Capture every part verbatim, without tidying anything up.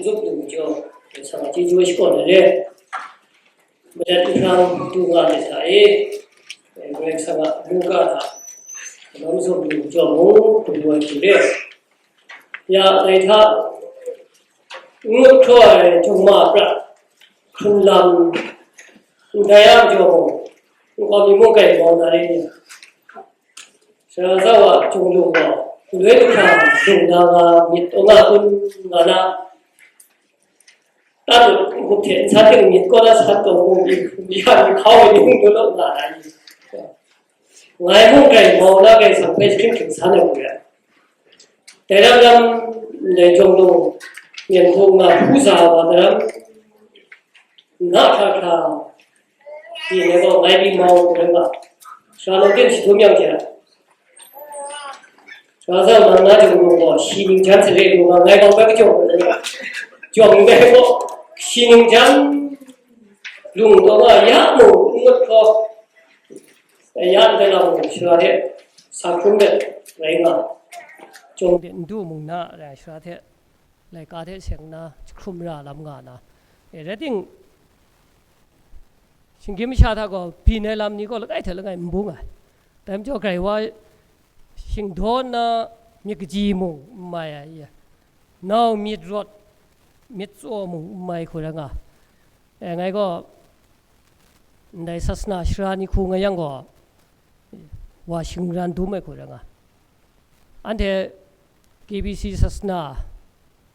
Zup lu majaw, Karai Kasang a chyeju ai shakawn ai re. Madat nhprang du nga ai hta e, Karai Kasang a mungga hta, kanau mazum lu majaw mung, du lu ai hte re. Ya, dai hta, n ngut hkraw ai hkungma prat hkrun lam, ndai a majaw mung, nkau mi mung kai mau na re ni? Sara Zau a Chyung Lung gaw, galoi mahkra lung na nga myit taw nga kun nga na, tat ngut hte nsan ting myit kaw na san taw mu myit hkum ya myit hkau ai ni mung law law nga ai ni? Ngai mung grai mau na Karai Kasang hpe jahkring hkring san ai hku rai. Dai ram lam, ndai Chyung Lung, myen hku nga hpu za wa na ram, na hkra hkra, Shi ngai gaw ngai pyi mau hku rai nga, sara naw ten shi dum yang hte, sara zau nang na jung lung gaw, shi ning jan sare lu nga, ngai gaw bai kajawng hku rai nga, jawng ndai gaw, shi ning jan lung taw nga, ya mung n ngut hkraw, ya ndai lam mung, sara hte sa hkrum let rai nga, jawng hte n du mung na rai, sara hte laika hte seng nna jahkrum ra lam nga na, e, rai ting, shinggyim masha hta gaw byin ai lam ni gaw langai hte langai n bung ai. Dai majaw, grai wa shingdaw nna myit kaji mung n mai ai, nau myit rawt, myit tsaw mung n mai hku rai nga. E, ngai gaw ndai sasana sara ni hku nga yang gaw, wa shingran dum ai hku rai nga. Anhte K B C sasana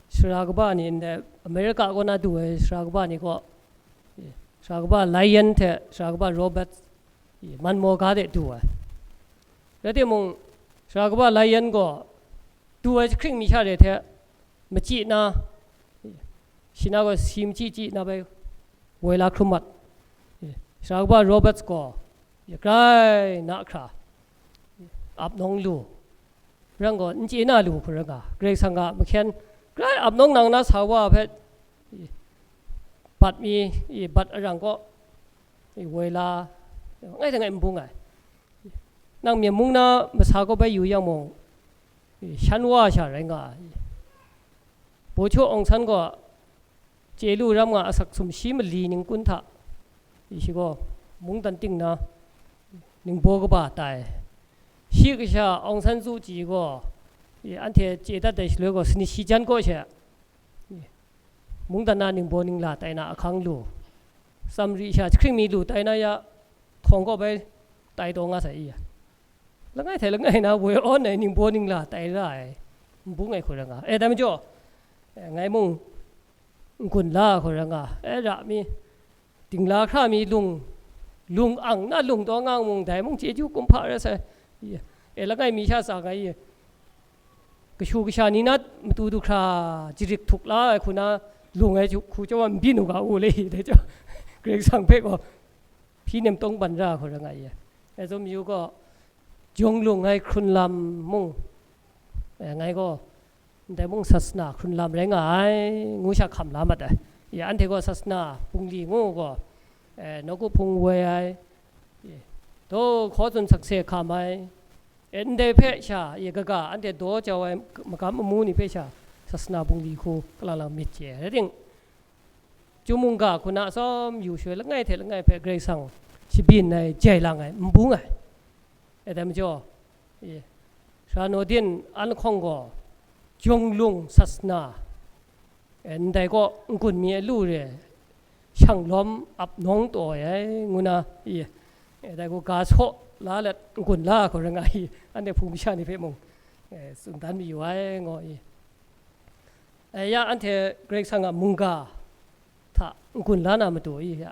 sara kaba ni, ndai America kaw na du ai sara kaba ni gaw, sara kaba Lyon hte sara kaba Robert, man maw ga de du ai. Rai timung, sara kaba Lyon gaw du ai jahkring mi sha re hte machyi na, shi na gaw si machyi chyi na bai woi la hkrum mat. Sara kaba Roberts gaw, grai na hkra, ap nawng lu, rang gaw n chye na lu hku rai nga, Karai Kasang a mahkyen grai ap nawng nang na sa wa hpe, bat mi, bat arang kaw, woi la, ngai hte ngai n bung ai. Nang Myen mung na masa kaw bai yu yang mung, shan wa sha rai nga ai. Bawhchyaw Aung San gaw chye lu ram nga asak sumshi mali ningkun hta, shi gaw mungdan ting na ningbaw kaba tai. Shi kasha Aung San Suu Kyi gaw, anhte chye dat ai shaloi gaw, sanit shi jan kaw she, mungdan na ningbaw ningla tai na ahkang lu, tsam ri sha jahkring mi lu tai na ya, htawng kaw bai tai taw nga sai i ya. Langai hte langai na woi awn ai ningbaw ningla tai ra ai, n bung ai hku rai nga. E, dai majaw, e, ngai mung n-gun la ai hku rai nga. E, ra mi, dingla hkra mi lung, lung ang na lung taw nga mung, dai mung chyeju kumhpa rai sai. E, langai mi sha tsa nga i, kashu kasha ni na matu du hkra jarit htuk la ai hku na lung ai hku chyawm n byin u ga u le, dai chyawm, Karai Kasang hpe gaw hpyi nem tawng ban ra hku rai nga i. E, Zom Yu gaw, jung lung ai hkrun lam mung, e, ngai gaw, ndai mung sasana hkrun lam rai nga ai, ngu sha hkam la mat ai. Ya, anhte gaw sasana bungli ngu gaw, e, nawku hpung woi ai, e, daw hkaw tsun sakse hkam ai, e, ndai hpe sha, e, kaga anhte daw jau ai magam amu ni hpe sha, sasana bungli hku kalang lang myit chye ai. Rai ting, Chyum mungga hku na atsawm yu shaloi langai hte langai hpe Karai Kasang shabyin ai, jai lang ai, n bung ai. E, dai majaw, e, sara naw din an lahkawng gaw, jung lung sasana, e, ndai kaw n-gun mi ai lu re, shang lawm ap nawng taw ai, ngu na, e, e, dai gaw ga saw la let n-gun la ai hku rai nga i, anhte Hpung masha ni hpe mung, e, tsun dan mayu ai, ngaw i. E, ya anhte Karai Kasang a mungga hta n-gun la na matu i ya,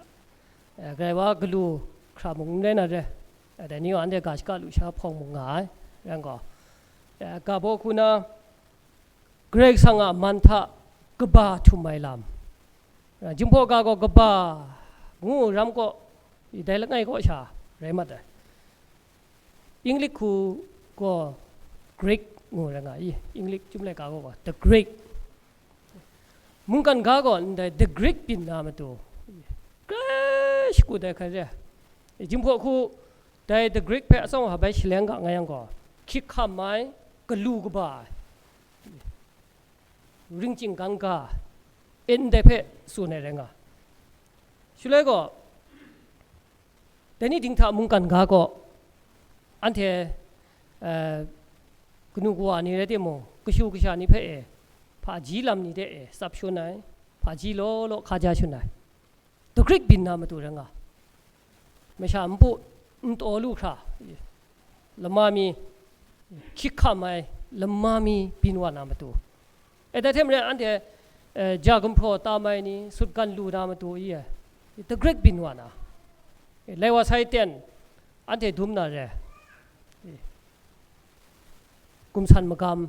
e, grai wa galu hkra mung n rai na re, e, dai ni gaw anhte ga shaka lu sha hpawng mung nga ai, rai gaw, e, ga baw hku na Karai Kasang a man hta kaba htum ai lam, e, Jinghpaw ga gaw kaba ngu ram kaw, i dai langai kaw sha rai mat ai. Inglik hku gaw Greek ngu rai nga i, Inglik Chyum laika gaw the Greek. Mungkan ga gaw ndai the Greek byin na matu, grai shakut ai hkrai re ai. Jinghpaw hku dai the Greek hpe atsawm hpa bai shaleng ga nga yang gaw, hkyik hkam ai, galu kaba ai, ringching gan ga, e ndai hpe tsun ai rai nga. Shaloi gaw, dai ni dinghta mungkan ga gaw, anhte, eh, kanu kawa ni rai timung, kashu kasha ni hpe e, hpaji lam ni de e, tsap shun ai, hpaji law law hkaja shun ai. Dagrit byin na matu rai nga, masha npu n taw lu hkra, lama mi, hkyik hkam ai lama mi byin wa na matu. E, dai hte maren anhte, eh, ja gumhpraw tam ai ni, sutgan lu na matu i, e, dagrit byin wa na. E, lai wa sai ten, anhte dum na re. E, gumsan magam,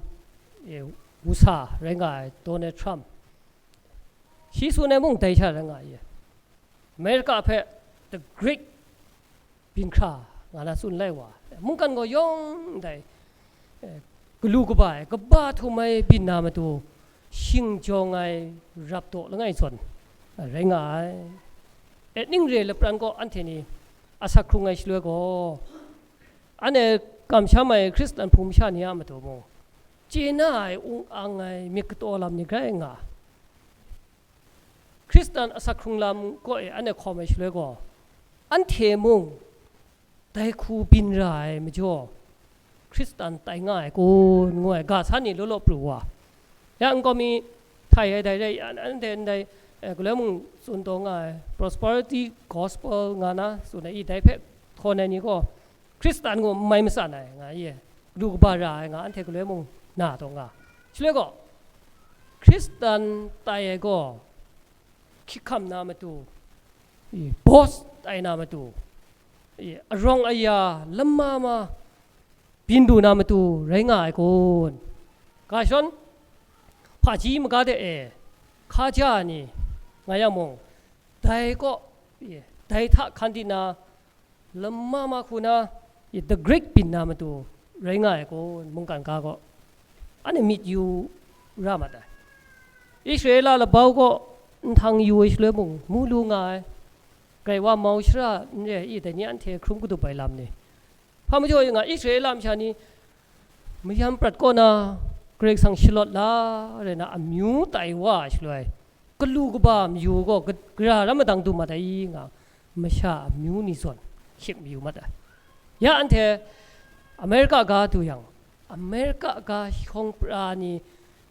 e, wusa rai nga ai Donald Trump. Shi tsun ai mung dai sha rai nga i. America hpe the great byin hkra nga na tsun lai wa. Mungkan gaw yawng ndai, eh, galu kaba ai, kaba htum ai byin na matu, shing jawng ai rap daw langai zawn, eh, rai nga ai. E, ning re lapran gaw anhte ni asak hkrung ai shaloi gaw, anhte kamsham ai Hkristan hpung masha ni a matu mung, chye na ai, ung ang ai, myit kataw lam ni grai nga. Hkristan asak hkrung lam kaw e anhte hkawm ai shaloi gaw, anhte mung dai hku byin ra ai majaw, Hkristan tai nga ai kun, ngu ai ga san ni law law pru wa. Ya, nkau mi htai ai dai rai, an-, anhte ndai, eh, galoi mung tsun taw nga ai, prosperity gospel nga na tsun ai, i dai hpe hkawn ai ni gaw, Hkristan gaw n mai matsan ai, nga i, lu kaba ra ai, nga anhte galoi mung na taw nga. Shaloi gaw, Hkristan tai ai gaw, hkyik hkam na matu, i, boss tai na matu, i, arawng aya lama ma byin du na matu rai nga ai kun? Ga shadawn, hpaji maga de e, hkaja ai ni nga yang mung, dai kaw, i, dai hta hkan di na, lama ma hku na, i, the great byin na matu rai nga ai kun, mungkan ga gaw, anhte myit yu ra mat ai. Israela labau gaw nhtang yu ai shaloi mung, mu lu nga ai. Grai wa mau shara n re ai, i, dai ni anhte hkrum kadup ai lam ni. Hpa majaw nga, Israela masha ni mayam prat kaw na Karai Kasang shalawt la rai na, amyu tai wa ai shaloi, galu kaba mayu gaw ga-, gara ram madang du mat ai i nga, masha amyu ni zawn hkyit mayu mat ai. Ya anhte America ga du yang, America ga shawng pra ni,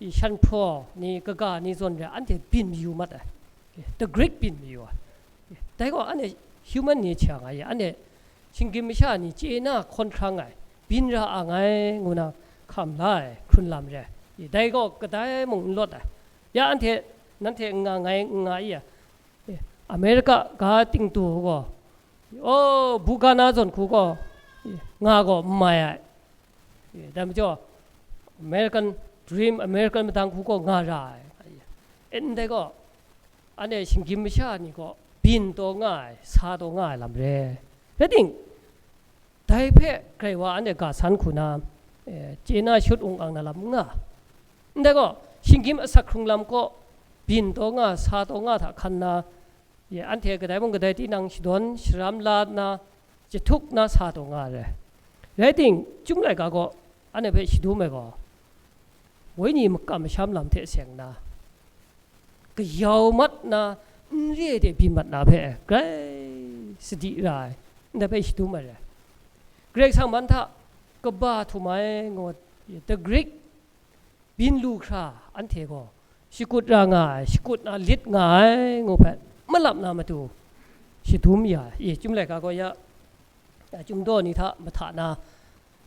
i, shan hpraw ni, kaga ni zawn re, anhte byin mayu mat ai. The great byin mayu ai. Dai gaw anhte human nature nga i, anhte shinggyim masha ni chye na hkawn hkrang ai, byin ra ang ai ngu na hkam la ai hkrun lam re. I, dai gaw kadai mung n lawt ai. Ya anhte, nanhte n nga ngai n nga i, e, America ga ting tu gaw, o, bu ga na zawn hku gaw, e, nga gaw n mai ai. E, dai majaw, American dream, American madang hku gaw nga ra ai. E, ndai gaw, anhte shinggyim masha ni gaw byin taw nga ai, sa taw nga ai lam re. Rai ting, dai hpe grai wa anhte ga san hku na, e, chye na shut ung ang na lam n nga. Ndai gaw, shinggyim asak hkrung lam kaw byin taw nga, sa taw nga hta hkan na, ya, anhte kadai mung kadai tinang shadawn sharam la nna, jahtuk na sa taw nga ai. Rai ting, Chyum laika gaw anhte hpe shadum ai gaw, Wenyi makam masham lam hte seng nna, kayau mat na, n re ai de byin mat na hpe grai sadi ra ai, ndai hpe shadum ai rai. Karai Kasang man hta kaba htum ai ngu, the great byin lu hkra anhte gaw shakut ra nga ai, shakut na lit nga ai ngu hpe malap na matu shadum ya ai. Chyum laika gaw ya, ya, Chyum daw ni hta mahta na,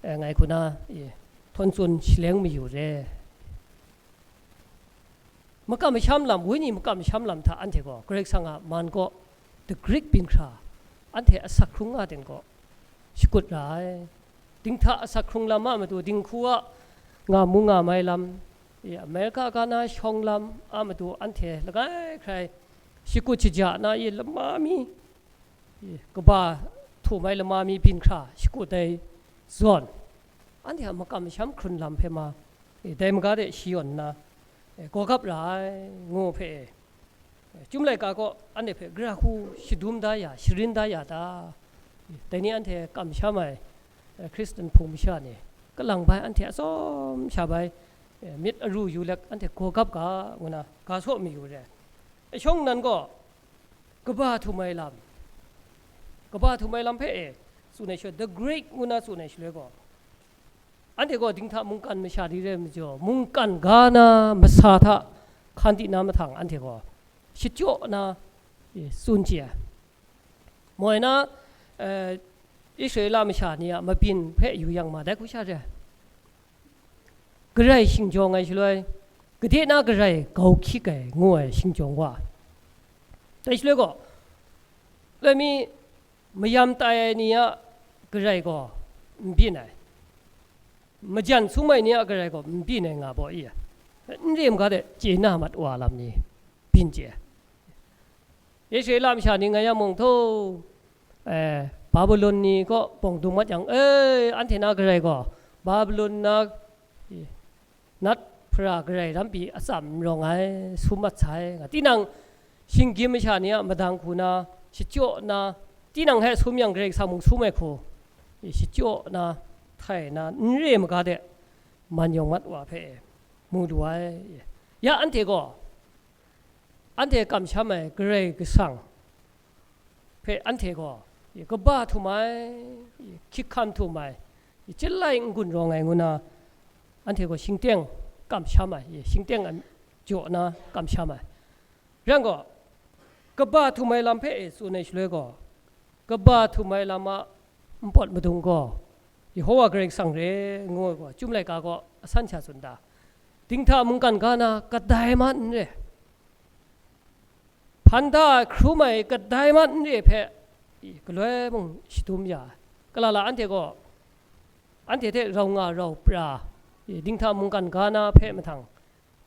eh, ngai hku na, eh, htawn tsun shaleng mayu re. Makam masham lam, Wenyi makam masham lam hta anhte gaw Karai Kasang a man kaw, the great byin hkra, anhte asak hkrung nga ten gaw shakut ra ai. Dinghta asak hkrung lam a matu, dinghku a nga mu nga mai lam, i, America ga na shawng lam a matu, anhte langai hkrai shakut shaja na, i, lama mi, i, kaba htum ai lama mi byin hkra shakut ai zawn, anhte a makam masham hkrun lam hpe ma, e, dai maga de shayawn nna, e, gawgap ra ai, ngu hpe, e, Chyum laika gaw anhte hpe gara hku shadum da ya, sharin da ya ta? E, dai ni anhte kamsham ai, e, Hkristan hpung masha ni, kalang bai anhte atsawm sha bai, e, myit aru yu let anhte gawgap ga, ngu na ga saw mayu re. Shawng nnan gaw, kaba htum ai lam, kaba htum ai lam hpe e tsun ai shaloi, the Greek ngu na tsun ai shaloi gaw, anhte gaw dinghta mungkan masha ni rai majaw, mungkan ga na masa hta hkan di na mahtang anhte gaw shachyaw na, e, tsun chye ai. Moi na, e, Israela masha ni a mabyin hpe yu yang ma, dai hku sha re ai. Garai shingjawng ai shaloi, gade na garai gau hkyik ai ngu ai shingjawng wa. Dai shaloi gaw, loi mi mayam tai ai ni a garai gaw n byin ai, majan sum ai ni a garai gaw n byin ai nga baw i, n re maga de chye na mat wa lam ni byin chye ai. Israela masha ni nga yang mung, hto, eh, Babilon ni kaw bawng dung mat yang, eh, anhte na garai gaw, Babilon na, eh, nat hpara garai rampi atsam n rawng ai, sum mat sai, nga. Tinang, shinggyim masha ni a madang hku na, shachyaw na, tinang hpe sum yang Karai Kasang mung sum ai hku, eh, shachyaw na, htai na, n re maga de, man yawng mat wa hpe mu lu ai. Ya anhte gaw, anhte kamsham ai Karai Kasang hpe anhte gaw, i, kaba htum ai, i, hkyik hkam htum ai, i, chyalai n-gun rawng ai ngu na, anhte gaw shingteng kamsham ai, i, shingteng a jaw na kamsham ai. Rai yang gaw, kaba htum ai lam hpe e tsun ai shaloi gaw, kaba htum ai lam a npawt madung gaw, Yehova Karai Kasang re ngu ai gaw, Chyum laika gaw asan sha tsun da, dinghta mungkan ga na kadai man n re, hpan da ai hkrum ai kadai man n re hpe, i, galoi mung shadum ya ai. Kalala anhte gaw, anhte hte rau nga rau pra, i, dinghta mungkan ga na hpe mahtang,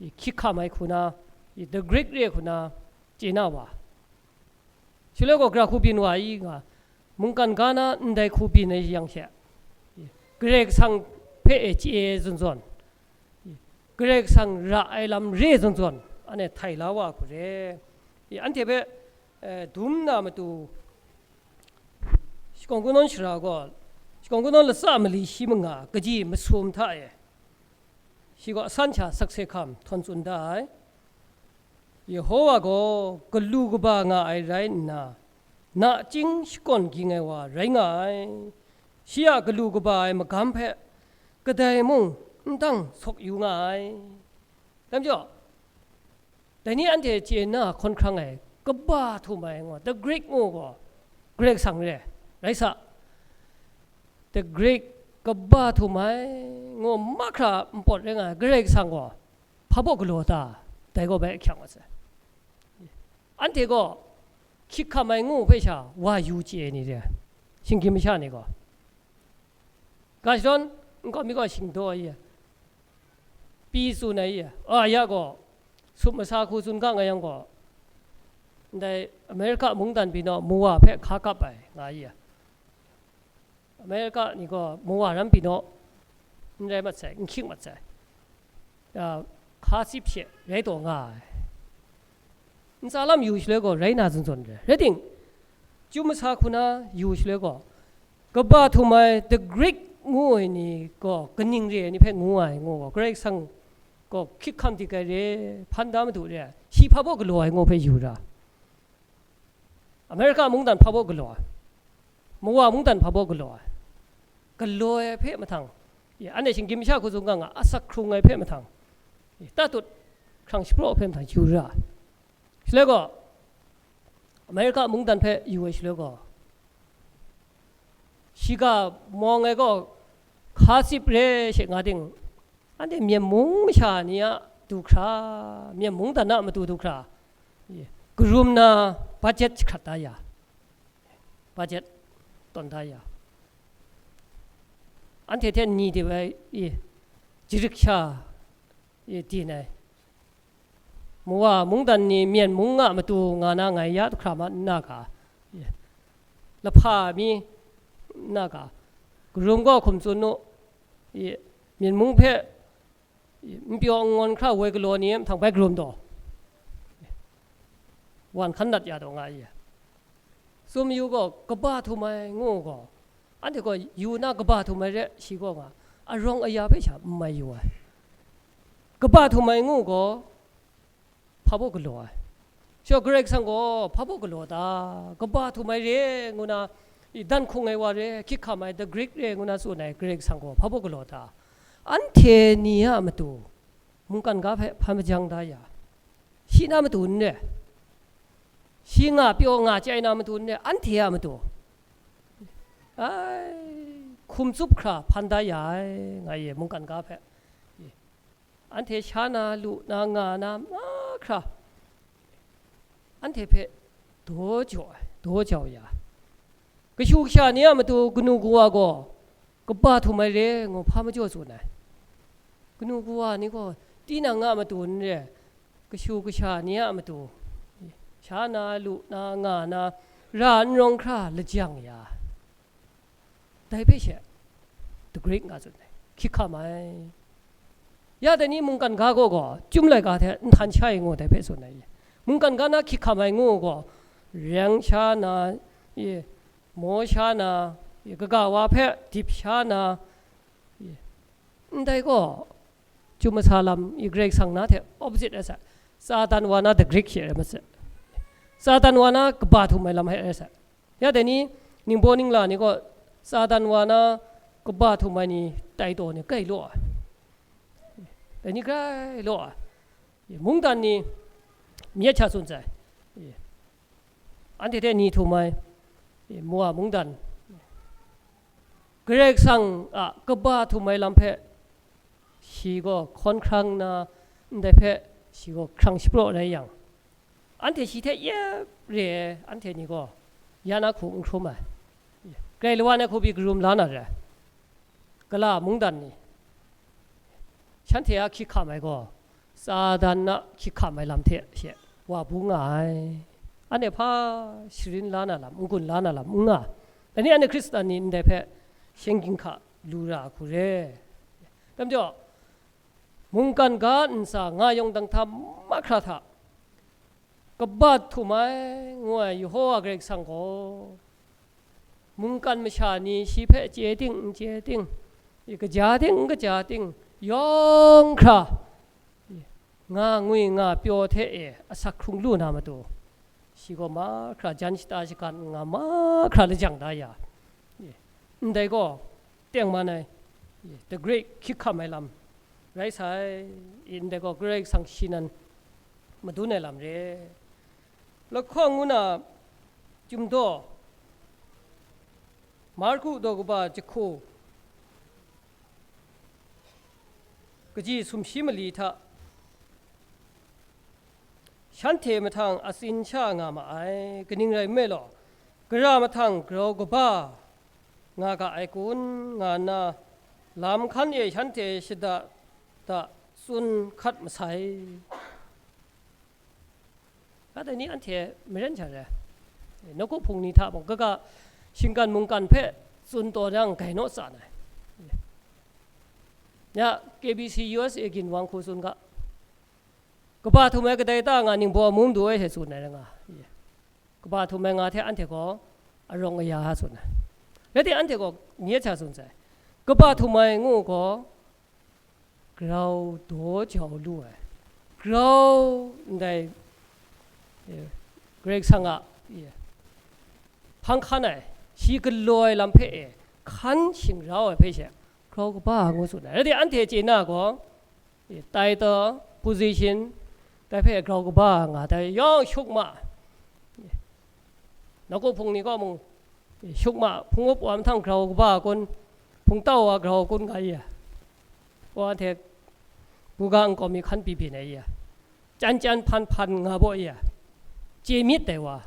i, hkyik hkam ai hku na, i, the Greek re hku na chye na wa. Shaloi gaw, gara hku byin wa i nga, mungkan ga na ndai hku byin ai yang she, i, Karai Kasang hpe e chye ai zawn zawn, i, Karai Kasang ra ai lam re zawn zawn, anhte htai la wa hku re. I, anhte hpe, eh, dum na matu, shakawn kungdawn shara gaw, shakawn kungdawn latsa mali shi manga kaji masum hta e, shi gaw asan sha sakse hkam htawn tsun da ai. Yehova gaw galu kaba nga ai rai nna, nachying shakawn ging ai wa rai nga ai. Shi a galu kaba ai magam hpe kadai mung n dang sawk yu nga ai. Dai majaw, dai ni anhte chye na hkawn hkrang ai kaba htum ai ngu, the Greek ngu gaw, Karai Kasang re, rai sa, the Greek kaba htum ai ngu mahkra npawt rai nga ai Karai Kasang gaw, hpa baw galaw ta, dai gaw bai ahkyak mat sai. Anhte gaw hkyik hkam ai ngu hpe sha wa yu chye ai ni re, shinggyim masha ni gaw, ga shadawn nkau mi gaw shingdaw ai, pyi tsun ai, a ya gaw, sup masa hku tsun ga nga yang gaw, ndai Amerika mungdan pyi naw, muwa hpe hka kap ai nga ai. Amerika ni gaw muwa ram pyi naw, n rai mat sai, n hkying mat sai, a, hka tsip she rai taw nga ai. Ntsa lam yu shaloi gaw rai na zawn zawn re. Rai ting, Chyum masa hku na yu shaloi gaw, kaba htum ai the Greek ngu ai ni gaw kaning re ai ni hpe ngu ai, ngu gaw, Karai Kasang gaw hkyik hkam dik ai re, hpan da madu re, shi hpa baw galaw ai ngu hpe yu ra. Amerika mungdan hpa baw galaw ai, muwa mungdan hpa baw galaw ai, galaw ai hpe mahtang, i, anhte shinggyim masha hku tsun ga nga, asak hkrung ai hpe mahtang, i, tatut hkrang shapraw hpe mahtang yu ra ai. Shaloi gaw, Amerika mungdan hpe yu ai shaloi gaw, shiga mawng ai gaw, hka tsip re she nga ting, anhte Myen mung masha ni a du hkra, Myen mungdan a matu du hkra, i, karum na budget jahkrat da ya, budget tawn da ya, anhte hte ni de bai, i, jarik sha, i, din ai, muwa mungdan ni Myen mung a matu nga na ngai ya hkra ma nna ga, i, lahpa mi nna ga, karum gaw hkum tsun u, i, Myen mung hpe, i, n pyaw n ngawn hkra woi galaw ni e mahtang bai karum taw, wan hkan nat ya taw nga i. Tsun mayu gaw, kaba htum ai ngu gaw, anhte gaw yu na kaba htum ai re, shi gaw nga, arawng aya hpe sha n mai yu ai. Kaba htum ai ngu gaw, hpa baw galaw ai. Sha Karai Kasang gaw hpa baw galaw ta, kaba htum ai re ngu na, i dan hkung ai wa re, hkyik hkam ai, the Greek re ngu na tsun ai Karai Kasang gaw hpa baw galaw ta, anhte ni a matu mungkan ga hpe hpa majang da ya, shi na matu n re, shi nga pyaw nga chyai na matu n re, anhte a matu, ai, hkum tsup hkra hpan da ya ai, nga ye, mungkan ga hpe. Anhte sha na, lu na, nga na, mahkra, anhte hpe daw jaw ai, daw jau ya. Kashu kasha ni a matu kanu kawa gaw kaba htum ai re ngu hpa majaw tsun ai. Kanu kawa ni gaw tinang a matu n re, kashu kasha ni a matu, sha na, lu na, nga na, ra n rawng hkra lajang ya. Dai hpe she, the Greek nga tsun ai, hkyik hkam ai. Ya dai ni mungkan ga gaw gaw, chyum laika hte nhtan sha ai ngu dai hpe tsun ai. Mungkan ga na hkyik hkam ai ngu gaw, reng sha na, i, maw sha na, i, kaga wa hpe dip sha na, i, ndai gaw, chyum masa lam, i, Karai Kasang na hte opposite rai sai. Satan wa na the Greek she rai masai. Satan wa na kaba htum ai lam hte rai sai. Ya dai ni, ningbaw ningla ni gaw Satan wa na kaba htum ai ni tai taw ni grai law ai. Dai ni grai law ai. Mungdan ni myit sha tsun sai. Anhte hte ni htum ai, Moa mungdan. Karai Kasang a kaba htum ai lam hpe shi gaw hkawn hkrang nna, ndai hpe shi gaw hkrang shapraw rai yang, anhte shi hte yep re ai, anhte ni gaw ya na hku n hkrum ai. Grai lawan ai hku pyi karum la na re ai. Gala mungdan ni, shanhte a hkyik hkam ai gaw, Satan a hkyik hkam ai lam hte she wa bu nga ai. Anhte hpa sharin la na lam, n-gun la na lam n nga. Dai ni anhte Hkristan ni ndai hpe shinggyim hka lu ra ai hku re. Dai majaw, mungkan ga ntsa nga yawng dang hta mahkra hta, kaba htum ai ngu ai Yehova Karai Kasang gaw, mungkan masha ni shi hpe chye ting n chye ting, i, kaja ting n kaja ting, yawng hkra, i, nga ngwi nga pyaw hte e asak hkrung lu na matu, shi gaw mahkra jan shata shagan nga mahkra lajang da ya, i, ndai gaw, tengman ai, i, the Greek hkyik hkam ai lam rai sai, i, ndai gaw Karai Kasang shi nan madun ai lam re. Lahkawng ngu na Chyum daw, Marku daw kaba jahku, kaji sumshi mali hta, shanhte mahtang atsin sha nga ma ai, kaning rai nme law, gara mahtang grau kaba nga ga ai kun, nga nna, lam hkan e shanhte shada da tsun hkat masai. Ga dai ni anhte maren sha re ai. Nawku Hpung ni hta mung, kaga shinggan mungkan hpe tsun taw jang, gai naw tsan ai. Ya, K B C U S A ginwang hku tsun ga, kaba htum ai kadai ta nga ningbaw amu madu ai hte tsun ai rai nga. Kaba htum ai nga hte anhte gaw arawng aya tsun ai. Rai timung, anhte gaw myit sha tsun sai. Kaba htum ai ngu gaw, grau daw jau lu ai, grau ndai, eh, Karai Kasang a, eh, hpang hkan ai, shi galaw ai lam hpe e hkan shingrau ai hpe she, grau kaba ngu tsun ai. Rai timung, anhte chye na gaw, eh, title, position, dai hpe grau kaba nga dai yawng shuk ma. Nawku Hpung ni kaw mung, shuk ma, hpung up wa mahtang grau kaba kun, hpung tau wa grau kun nga ya. Wa hte buga nkau mi hkan byin byin ai ya. Chyan chyan hpan hpan nga baw ya. Chye myit dai wa.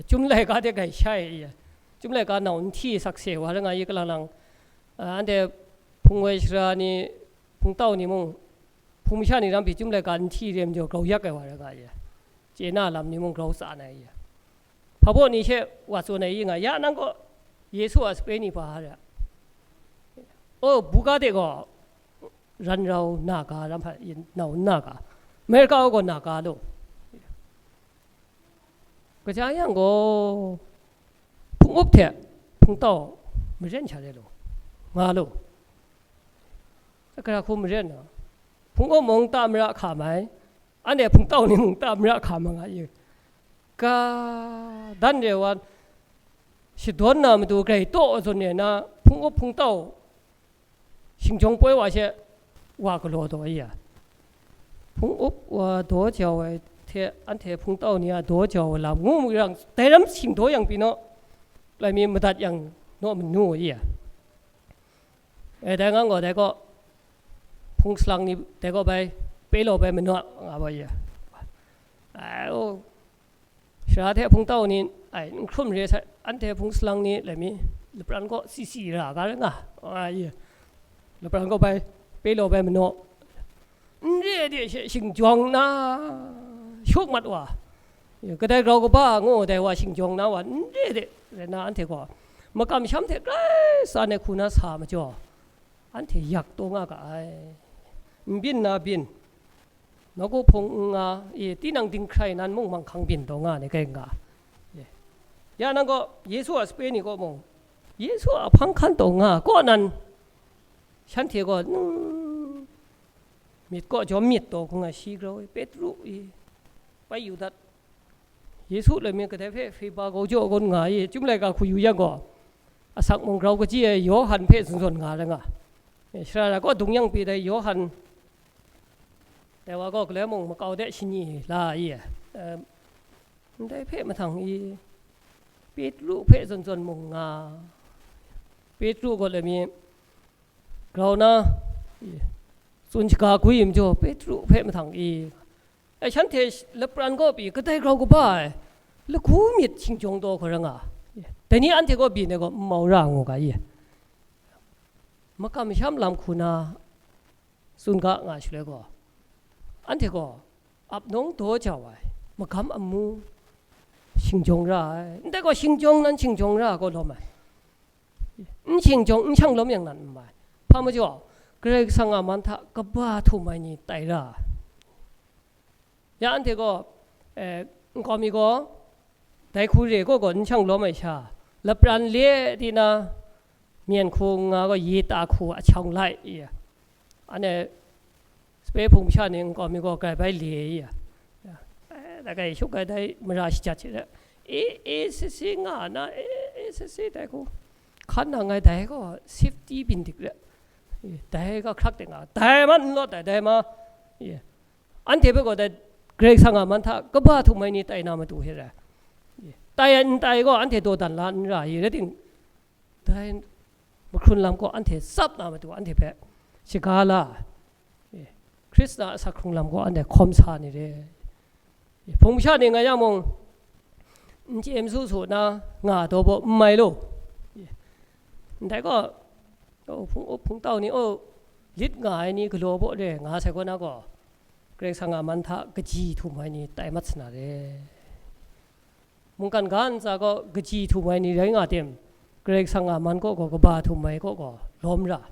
Chyum laika de gai shai ya. Chyum laika nau n hti sakse wa rai nga ya, kalang lang. Ah, anhte hpung woi sara ni, hpung tau ni mung, hpung masha ni ram pyi chyum laika n hti re majaw grau yak ai wa rai nga ya. Chye na lam ni mung grau tsan ai ya. Hpa baw ni she wa tsun ai i nga, ya nang gaw Yesu a sape ni hpa re ai. O, buga de gaw ran rau na ga, ram hpa nau n na ga, Amerika gaw na ga lo. Kaja yang gaw, hpung up hte hpung tau maren sha re lo, nga lo. Gara hku maren na, hpung up mung ta mara hka mai, Anhte hpungtau ni mung tam ra hka ma nga i. Ga, dan re wa, shadawn na matu grai taw zawn re na, hpung up hpungtau shingjawng poi wa she, wa galaw taw i ya. Hpung up wa daw jau ai hte, anhte hpungtau ni a daw jau ai lam ngu mu yang, dai ram shingdaw yang pyi naw, lai mi madat yang naw manu i ya. E, dai ngang gaw, dai gaw, hpung salang ni, dai gaw bai, pe law bai manaw nga bai ya. Ai, o, shara hte hpungtau ni, ai, n hkrum re sai, anhte hpung salang ni, lai mi, lapran gaw si si ra ga rai nga, ai, lapran gaw bai, pe law bai manaw. N re de she shingjawng na, shuk mat wa. Ya, kadai grau kaba ngu dai wa shingjawng na wa, n re de, rai na anhte gaw, makam sham hte grai tsan ai hku na sa majaw, anhte yak taw nga ga ai. N byin na byin, nawku hpung n nga, e, tinang dinghkrai nan mung manghkang byin taw nga ni kai nga. E. Ya nang gaw, Yesu a sape ni kaw mung, Yesu a hpang hkan taw nga, kaw nan, shanhte gaw, nung, myit kaw jawm myit taw hkung a shi grau i, Petru i, bai yu dat. Yesu lai mi kadai hpe hpe ba gau jaw gawn nga i, Chyum laika hku yu yang gaw, asak mung grau kaji ai Yawhan hpe zawn zawn nga ra nga. E, shara ra kaw dung yang pyi dai Yawhan, dai wa gaw galoi mung makau de shani la i, e, ndai hpe mahtang i, Petru hpe zawn zawn mung nga. Petru gaw lai mi grau na, i, tsun shaga gwi majaw, Petru hpe mahtang i, ai, shanhte sh-, lapran kaw pyi kadai grau kaba ai, lagu myit shingjawng taw hkra nga, dai ni anhte kaw byin ai gaw n mau ra ngu ga i, makam masham lam hku na tsun ga nga shaloi gaw, anhte gaw ap nawng daw jau ai, magam amu shingjawng ra ai, ndai gaw shingjawng nan shingjawng ra gaw lawm ai. N shingjawng, n shang lawm yang nan n mai. Hpa majaw, Karai Kasang a man hta kaba htum ai ni tai ra. Ya anhte gaw, eh, nkau mi gaw, dai hku re gaw gaw n shang lawm ai sha, lapran le di na, myen hku nga gaw, yi ta hku a shang lai i. Anhte sape hpung masha ni nkau mi gaw grai bai le i ya. Ya. Eh, dai grai shuk ai dai mara shajat hte, e, e, sisi nga na, e, e, sisi dai hku. Hkan nang ai dai gaw safety byin dik re. E, dai ga hkrak de nga, dai man n lawt ai, dai ma. E. Anhte hpe gaw dai Karai Kasang a man hta kaba htum ai ni tai na matu hte rai. E. Tai ai n tai gaw anhte dawdan la n ra i, rai ting, dai mahkrun lam gaw anhte tsap na matu anhte hpe shaga la, e, Hkristan a asak hkrung lam gaw anhte hkawm sa ni re. E, hpung masha ni nga yang mung, n chye n su su na nga taw baw n mai lu. E, ndai gaw, o, hpung up hpung tau ni, o, lit nga ai ni galaw baw re nga sai kaw na gaw, Karai Kasang a man hta kaji htum ai ni tai mat sa na re. Mungkan ga ntsa gaw kaji htum ai ni rai nga tim, Karai Kasang a man kaw gaw kaba htum ai kaw gaw lawm ra.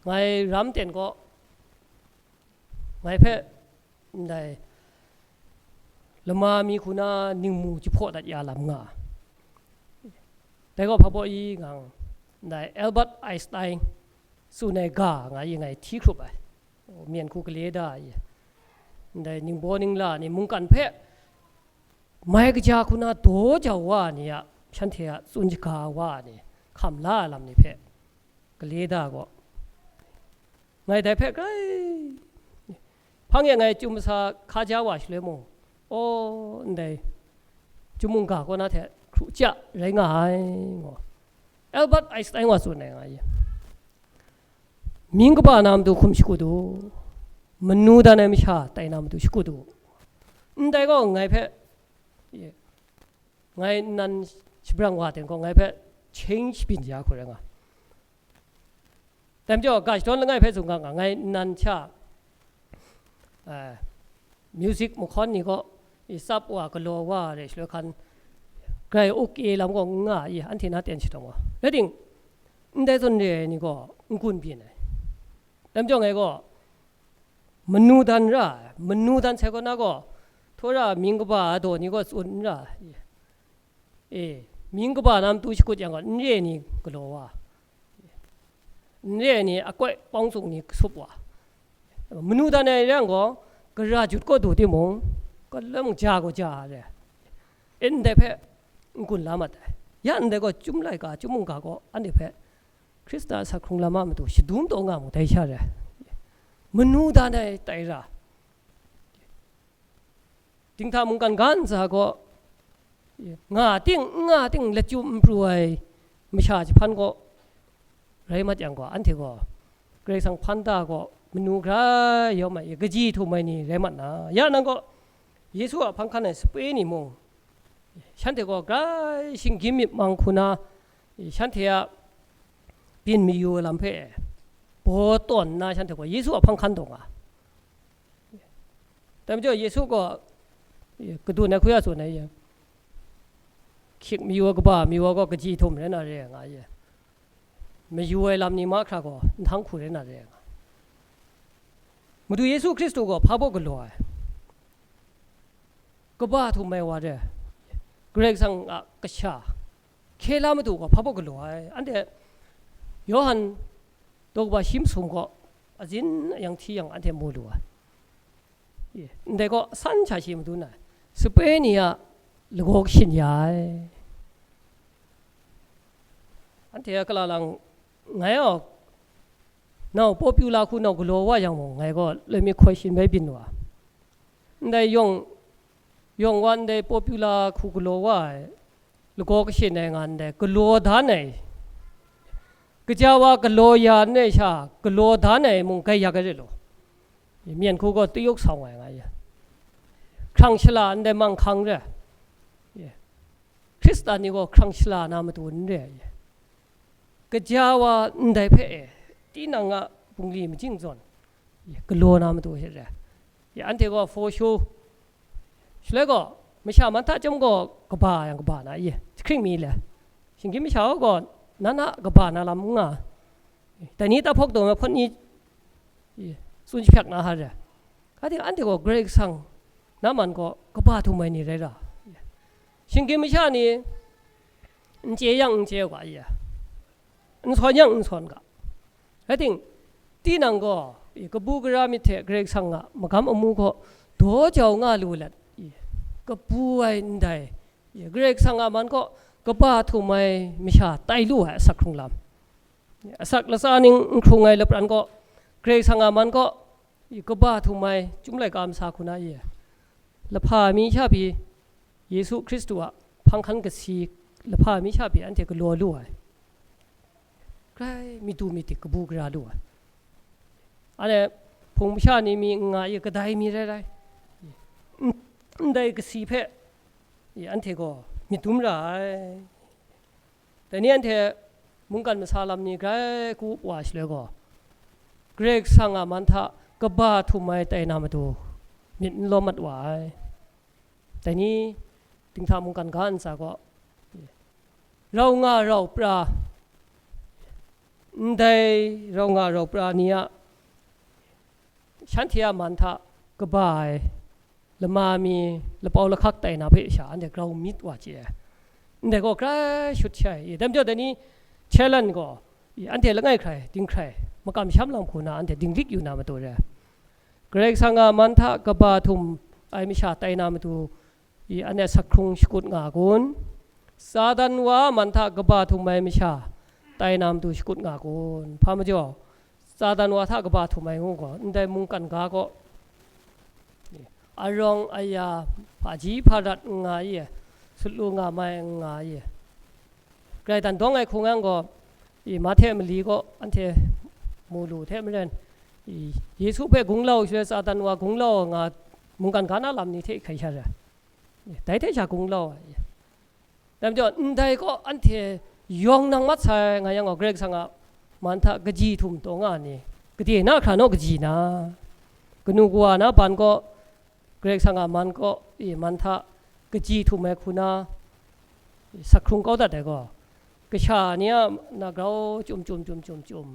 Ngai ram ten kaw, ngai hpe ndai lama mi hku na ningmu jahpaw dat ya lam nga. Dai gaw hpa baw i ngang, ndai Albert Einstein tsun ai ga nga i ngai hti hkrup ai. Myen hku gale da ai, ndai ningbaw ningla ni mungkan hpe mai kaja hku na daw jau wa ni a, shanhte a tsun shaga wa ni, hkam la ai lam ni hpe gale da gaw, ngai dai hpe grai hpang e ngai chyum masa hka ja wa shaloi mung, aw, ndai chyum mungga kaw na hte hkru ja rai nga ai, ngu Albert Einstein wa tsun ai nga i. Mying kaba na matu hkum shakut u, manu dan ai masha tai na matu shakut u. Ndai gaw ngai hpe, ngai nnan shabrang wa ten gaw ngai hpe change byin ya hku rai nga. Dai majaw, ga shadawn langai hpe tsun ga nga, ngai nnan hta, eh, music mahkawn ni gaw, i tsap wa, galaw wa, re shaloi hkan, grai uk e lam gaw n nga i, anhte na ten shadawng wa. Rai ting, ndai zawn re ai ni gaw n gun byin ai. Dai majaw ngai gaw, manu dan ra ai, manu dan sai kaw na gaw, htawra mying kaba a daw ni gaw tsun n ra ai. E, mying kaba na matu shakut yang gaw, n re ai ni galaw wa, n re ai ni akoi pawng tsung ni kasup wa, Manu dan ai yang gaw, gara jut kaw du timung, kalem ja gaw ja ai re. E, ndai hpe n gun la mat ai. Ya ndai gaw, chyum laika, chyum mungga gaw, anhte hpe Hkristu a asak hkrung lam a matu shadum taw nga mu dai sha re. Manu dan ai tai ra. Dinghta mungkan ga ntsa gaw, nga ting, n nga ting, lachyum n pru ai masha jahpan gaw rai mat yang gaw, anhte gaw Karai Kasang hpan da gaw, manu grai yawm ai, kaji htum ai ni rai mat na, ya nang gaw Yesu a hpang hkan ai sape ni mung, shanhte gaw grai shinggyim myit mang hku na, shanhte a byin mayu ai lam hpe baw tawn nna, shanhte gaw Yesu a hpang hkan taw nga. Dai majaw Yesu gaw, e, kadun ai hku ya tsun ai, e, hkyik mayu ai, kaba mayu ai gaw kaji htum rai na re nga, e, mayu ai lam ni mahkra gaw nhtang hku rai na re nga. Madu Yesu Hkristu gaw hpa baw galaw ai? Kaba htum ai wa re, Karai Kasang a kasha, hkye la madu gaw hpa baw galaw ai? Anhte Yawhan daw kaba shi masum gaw azin ayang hti yang anhte mu lu ai. Ndai gaw san sha shi madun ai, sape ni a lagaw kashin ya ai. Anhte a kalalang ngai aw, nau popular hku nau galaw wa yang mung, ngai gaw let me question bai byin wa. Ndai yawng, yawng wa ndai popular hku galaw wa ai, lagaw kashin ai nga ndai, galaw dan ai, kaja wa galaw ya ndai sha, galaw dan ai mung gai yak ai re law, myen hku gaw tayuk sawng ai nga ya, hkrang shala ndai manghkang re, Hkristan ni gaw hkrang shala na matu n re ai. Kaja wa ndai hpe e, tinang a bungli majing zawn, galaw na matu hte re. Ya, anhte gaw for sure. Shaloi gaw, masha man hta chyawm gaw kaba yang kaba na, ye, jahkring mi le. Shinggyim masha gaw, na na kaba na lam n nga. Dai ni tahpawk taw mahpawt ni, ye, tsun jahpyak na ha re. Kade anhte gaw Karai Kasang na man gaw kaba htum ai ni rai ra. Shinggyim masha ni, n chye yang n chye u ga, ye. N sawn yang n sawn ga. Rai ting, tinang gaw, e, kabu gara myit hte Karai Kasang a magam amu gaw daw jau nga lu let, e, kabu ai ndai, e, Karai Kasang a man gaw kaba htum ai masha tai lu ai asak hkrung lam. Asak latsa ning n hkrung ai lapran gaw, Karai Kasang a man gaw, e, kaba htum ai, chyum laika masa hku na, e, lahpa mi sha pyi, Yesu Hkristu a hpang hkan kasi lahpa mi sha pyi anhte galaw lu ai. Grai myit du myit dik kabu gara lu ai. Anhte hpung masha ni mi n nga i, kadai mi rai rai, n-, ndai kasi hpe, i, anhte gaw myit dum ra ai. Dai ni anhte mungkan masa lam ni grai kup wa shaloi gaw, Karai Kasang a man hta kaba htum ai tai na matu myit n lawm mat wa ai. Dai ni dinghta mungkan ga ntsa gaw, rau nga rau pra, ndai rau nga rau pra ni a shanhte a man hta kaba ai lama mi lapau lahkak tai na hpe sha anhte grau myit wa chye ai. Ndai gaw grai shut shai, i, dai majaw dai ni challenge gaw, i, anhte langai hkrai, dinghkrai, makam sham lam hku na anhte dinglik yu na matu re. Karai Kasang a man hta kaba htum ai masha tai na matu, i, anhte asak hkrung shakut nga kun? Satan wa a man hta kaba htum ai masha tai na matu shakut nga kun? Hpa majaw, Satan wa hta kaba htum ai ngu gaw, ndai mungkan ga gaw, arawng aya, hpaji hparat n nga i, sut lu nga mai n nga i, grai dan dawng ai hku ngang gaw, i, Mahte mali gaw anhte mu lu hte maren, i, Yesu hpe gunglau shaloi Satan wa gunglau nga mungkan ga na lam ni hte hkai sha re, i, dai hte sha gunglau ai. Dai majaw, ndai gaw anhte yawng nang mat sai nga yang gaw, Karai Kasang a man hta kaji htum taw nga ni, gade na hkra naw kaji na, kanu kawa na ban gaw, Karai Kasang a man gaw, i, man hta kaji htum ai hku na, i, sak hkrung kau dat ai gaw, kasha ni a na grau chyum chyum chyum chyum chyum,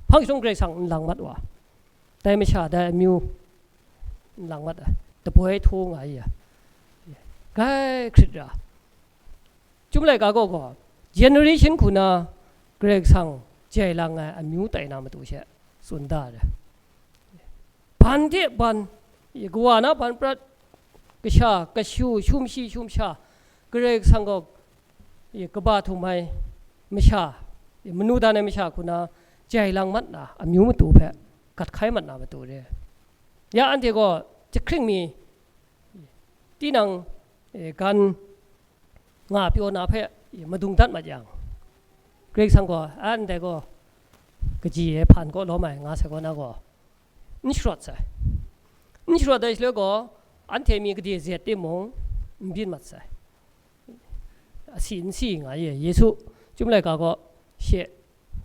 hpang shadawn Karai Kasang n lang mat wa, dai masha dai amyu n lang mat ai, daboi htu nga i, grai hkrit ra. Chyum laika gaw gaw, generation hku na Karai Kasang jai lang ai amyu tai na matu she tsun da ai. Ban de ban, kawa na ban prat, kasha, kashu, shumshi, shumsha, Karai Kasang gaw, kaba htum ai masha, manu dan ai masha hku na jai lang mat na amyu matu hpe gat hkai mat na matu re. Ya anhte gaw jahkring mi tinang, e, gan nga pyaw na hpe madung dat mat yang, Karai Kasang gaw, a, ndai gaw kaji e hpan kaw lawm ai, nga sai kaw na gaw, n sharawt sai. N sharawt ai shaloi gaw, anhte mi gade zet timung, n byin mat sai. Asi n si nga ye, Yesu chyum laika gaw, she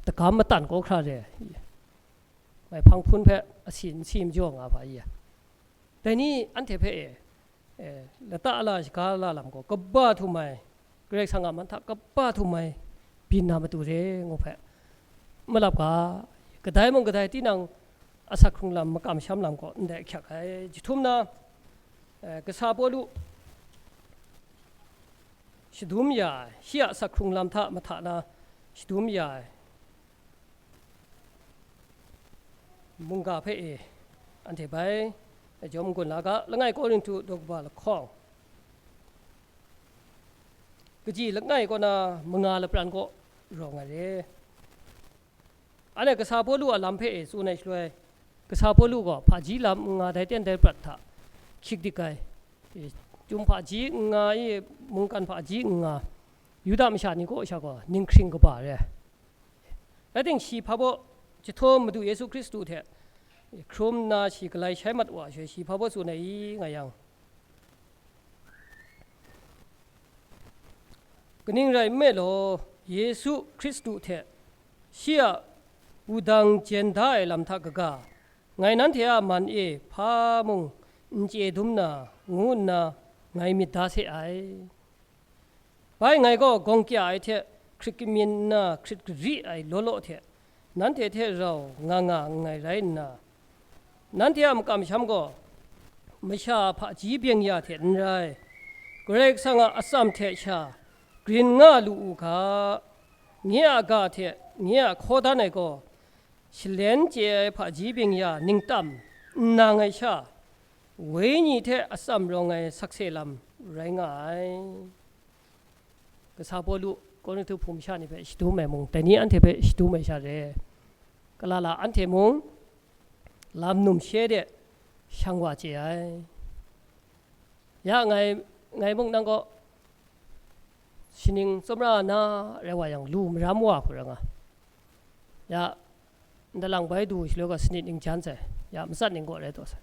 dagam matan kaw hkra re, mai hpang hpun hpe asi n si majaw nga hpa ye. Dai ni anhte hpe e, e, lata la shaga la lam gaw, kaba htum ai, Karai Kasang a man hta kaba htum ai byin na matu re ngu hpe malap ga, kadai mung kadai tinang asak hkrung lam, makam sham lam gaw ndai ahkyak ai. Jahtum na, e, kasa Pawlu shadum ya ai, shi a asak hkrung lam hta mahta na shadum ya ai mungga hpe e, anhte bai jawm n-gun la ga, langai Korinhtu daw kaba lahkawng, kaji langai kaw na manga lapran kaw rawng ai re. Anhte kasa Pawlu a lam hpe e tsun ai shaloi, kasa Pawlu gaw hpaji lam n nga dai ten dai prat hta hkyik dik ai, e, chyum hpaji n nga i, mungkan hpaji n nga, Yuda masha ni kaw sha gaw ninghkring kaba re ai. Rai timung, shi hpa baw jahtum Madu Yesu Hkristu hte hkrum nna shi galai shai mat wa ai shaloi, shi hpa baw tsun ai i nga yang, kaning rai nme law, Yesu Hkristu hte shi a wudang jen da ai lam hta kaga, ngai nanhte a man e hpa mung n chye dum na, ngu nna ngai myit da se ai. Bai ngai gaw gawng kya ai hte hkrit kamyin nna hkrit gari ai law law hte, nanhte hte rau nga nga nngai rai nna, nanhte a makam sham gaw masha hpaji byeng ya hte n rai, Karai Kasang a atsam hte sha grin nga lu u ga, nye a ga hte nye a hkaw dan ai gaw, shalen chye ai hpaji byeng ya ningtam n nang ai sha, Wenyi hte atsam rawng ai sakse lam rai nga ai. Kasa Pawlu Korinhtu hpung masha ni hpe shadum ai mung, dai ni anhte hpe shadum ai sha re. Kalala anhte mung lam numshe de shang wa chye ai. Ya ngai, ngai mung nang kaw shaning tsawmra na rai wa yang, lu maram wa hku rai nga. Ya, ndalang bai du shaloi gaw sanit ning jan sai, ya, matsat ning kaw rai taw sai.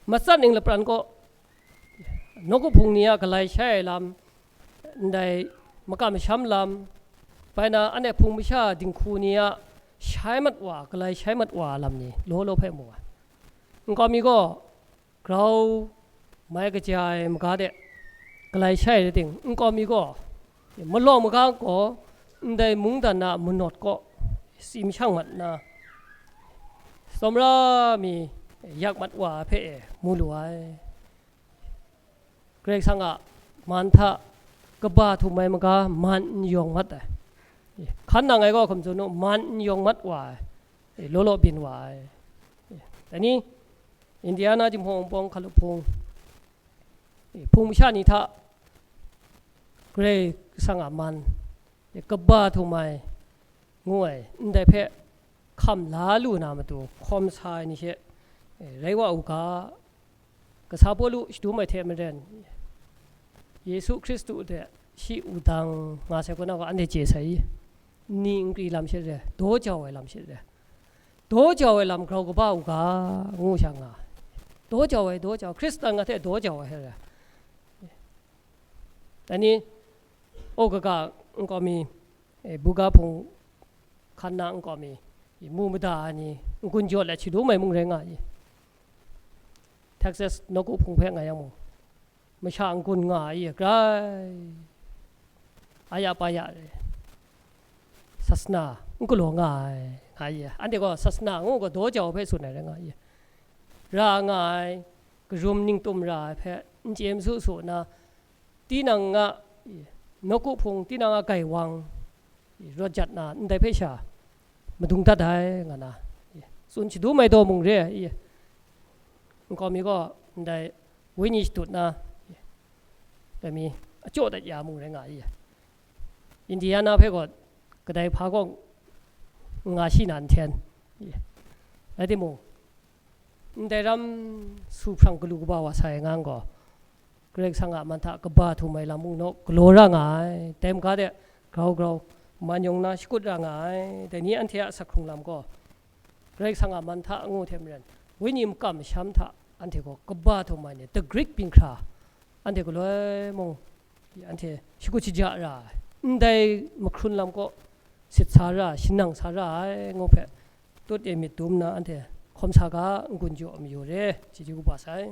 Matsat ning lapran kaw, nawku hpung ni a galai shai ai lam, ndai makam masham lam, bai na anhte hpung masha dinghku ni a shai mat wa, galai shai mat wa lam ni law law hpe mu ai. Nkau mi gaw, grau mai kaja ai maga de galai shai rai ting, nkau mi gaw malawng maga gaw ndai mungdan a manawt kaw tsim shang mat nna, tsawmra mi yak mat wa ai hpe e mu lu ai. Karai Kasang a man hta kaba htum ai maga man n yawng mat ai. Hkan nang ai gaw hkum tsun u, man n yawng mat wa ai, law law byin wa ai. Dai ni, Indiana Jinghpaw Wunpawng Hkalup Hpung, e, hpung masha ni hta Karai Kasang a man, e, kaba htum ai, ngu ai, ndai hpe hkam la lu na matu hkawm sa ai ni she, e, rai wa u ga, kasa Pawlu shadum ai hte maren, Yesu Hkristu hte shi wudang nga sai kaw na gaw anhte chye sai i? Nni nkri lam she re, daw jau ai lam she re. Daw jau ai lam grau kaba u ga, ngu sha nga. Daw jau ai, daw jau, Hkristan nga hte daw jau ai hte re. Dai ni, o kaga nkau mi, e, buga hpung hkan na nkau mi, e, mu mada ai ni, n-gun jaw let shadum ai mung rai nga i. Texas nawku hpung hpe nga yang mung, masha n-gun nga ai, grai aya paya re, sasana n galaw nga ai, nga ai. Anhte gaw sasana ngu gaw daw jau hpe tsun ai rai nga ai. Ra nga ai, karum ningtum ra ai hpe n chye masu su nna, tinang a nawku hpung, tinang a gaiwang rawt jat na ndai hpe sha madung dat ai, nga na tsun shadum ai daw mung re ai. Nkau mi gaw ndai wenyi shadut na, dai mi, achyaw dat ya mung rai nga i. Indiana hpe gaw kadai hpa gaw nga shi na n hten. Rai timung, ndai ram su hprang galu kaba wa sa ai ngang gaw, Karai Kasang a man hta kaba htum ai lam mung naw galaw ra nga ai. Dai maga de, grau grau, man yawng na shakut ra nga ai. Dai ni anhte a asak hkrung lam gaw, Karai Kasang a man hta ngu hte maren, wenyi makam masham hta anhte gaw kaba htum ai ni, the Greek byin hkra, anhte galoi mung, anhte shakut shaja ra ai, ndai mahkrun lam kaw sit sa ra, shanang sa ra ai ngu hpe, tut e myit dum nna anhte hkawm sa ga, n-gun jaw mayu re, chyeju kaba sai.